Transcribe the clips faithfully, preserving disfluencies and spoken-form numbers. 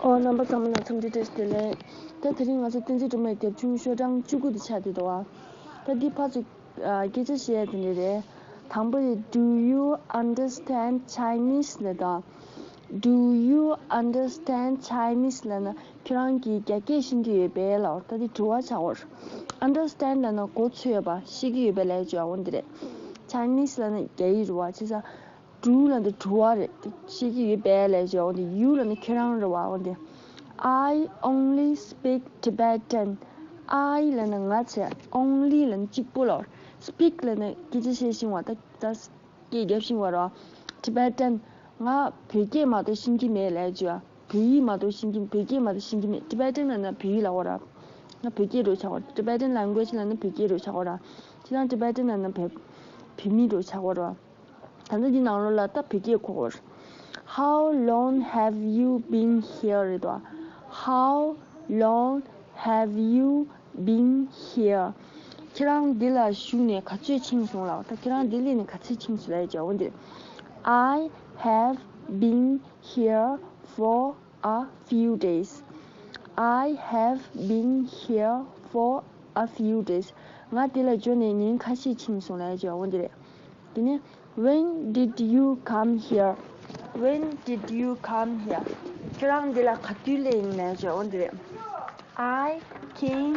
ཨོ། རྣམ་པ་ཚང་མ་ལ་འཚམས་འདྲི་བཀྲ་ཤིས་བདེ་ལེགས། ད་དེ་རིང་ང་ཚོ་བསྟན་འཛིན་སྒྲོལ་མའི་རྒྱབ་ཆུང་ཤོག་གྲངས་བཅུ་དགུ་དེ་ཆགས་བསྡད་འདུག་བ། ད་འདི་ཕར་ཚུར་ཨ་སྐད་ཆ་བཤད་ཡ་དེ་འདྲ་རེད། དང་པོ་དེ། Do you understand Chinese? ལབ་དང་། Do you understand Chinese? ལབ་ན་ཁྱོད་རང་གིས་རྒྱ་སྐད་ཤེས་ཀྱི་ཡོད་པས་ལབ། ད་འདི་དྲི་བ་ཆགས་པ་རེད། Understand ལབ་ན་གོ་ཚོད་ཡོད་པ། ཤེས་ཀྱི་ཡོད་པས་ལབ་ཡ་ཅིག་ཡོད་པ་འདི་རེད། Chinese ལབ་ན་རྒྱ་ཡིག་རེད་བ། བྱས་ཙང་། Do ལབ་ན་དྲི་བ་རེད། ཤེས་ཀྱི་ཡོད་པས་ལབ་ཡ་ཅིག་ཡོད་པ་འདི། You ལབ་ན་ཁྱོད་རང་རེད་བ། འོ་འདི། I only speak Tibetan. I ལབ་ན་ང་བྱས། Only ལབ་ན་གཅིག་པོ་ལབ། Speak ལབ་ན་སྐད་ཆ་བཤད་ཤེས་པ། ད་ད་སྐད་རྒྱབ་ཤེས་པ་རེད་བ། Tibetan། ང་བོད་སྐད་མ་གཏོགས་ཤེས་ཀྱི་མེད་ལབ་ཡ་ཅིག་ཡོད་པ། བོད་ཡིག་མ་གཏོགས་ཤེས་ཀྱི། བོད་སྐད་མ་གཏོགས་ཤེས་ཀྱི་མེད། Tibetan ལབ་ན་བོད་ཡིག་ལབ་ཡོད་རེད་བ། ང་བོད་སྐད་འདྲ་པོ་ཆགས་པ་རེད། Tibetan language ལབ་ན་བོད་སྐད་འདྲ་པོ་ཆགས་པ་རེད་བ། བྱས་ཙང་Tibetan ལབ་ན་བོད་བོད་མི་འདྲ་པོ་ཆགས་པ་རེད་བ། ད་ལྟ་འདི་ནང་ལོགས་ལ་ད་བོད་སྐད་གོ་གི་ཡོད་རེད། How long have you been here? རེད་དོ། How long have you been here? ཁྱེད་རང་འདི་ལ་བཞུགས་ནས་ག་ཚོད་ཕྱིན་སོང་ལབ། ད་ཁྱེད་རང་འདི་སླེབས་ནས་ག་ཚོད་ཕྱིན་སོང་ལབ་ཡ་ཅིག་ཡོད་པ་འདི། I have been here for a few days. I have been here for a few days. ང་འདི་ལ་འབྱོར་ནས་ཉིན་ཁ་ཤས་ཕྱིན་སོང་ལབ་ཡ་ཅིག་ཡོད་པ་འདི་རེད། དེ་ནས། When did you come here? When did you come here? ཁྱེད་རང་འདི་ལ་ག་དུས་སླེབས་ཡིན་ལབ་ཡ་ཅིག་ཡོད་པ་འདི་རེད། I came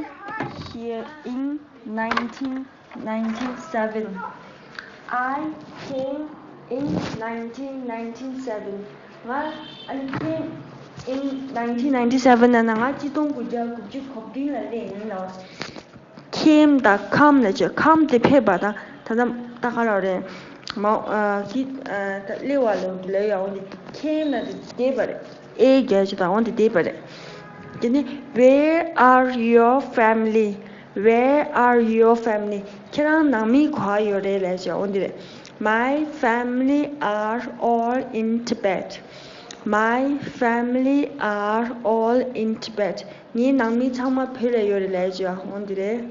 here in nineteen ninety-seven. I came in nineteen ninety-seven. ང་I came in nineteen ninety-seven ལབ་ན་ང་གཅིག་སྟོང་དགུ་བརྒྱ་དགུ་བཅུ་གོ་བདུན་ལ་སླེབས་ཡིན་ལབ། Came དང་come ལབ་ཡ་ཅིག་ཡོད། Come དེ་ཕེབས་པ་དང་། ད་ལྟ་ད་ག་རེ་རེད། མ་ཨ་གི་ཨ་ད་སླེབས་པ་ལབ་ལབ་ཡ་འོ་འདི། Came ལབ་དེ་བསྡད་པ་རེད། ཨེ་རྒྱག་ཡ་ཅིག་དང་འོ་འདི་བསྡད་པ་རེད། དེ་ནས། Where are your family? Where are your family? ཁྱེད་རང་ནང་མི་ག་པར་ཡོད་རེད་ལབ་ཡ་ཅིག་ཡོད་པ་འདི་རེད། My family are all in Tibet. My family are all in Tibet. ངའི་ནང་མི་ཚང་མ་བོད་ལ་ཡོད་རེད་ལབ་ཡ་ཅིག་ཡོད་པ་འདི་རེད།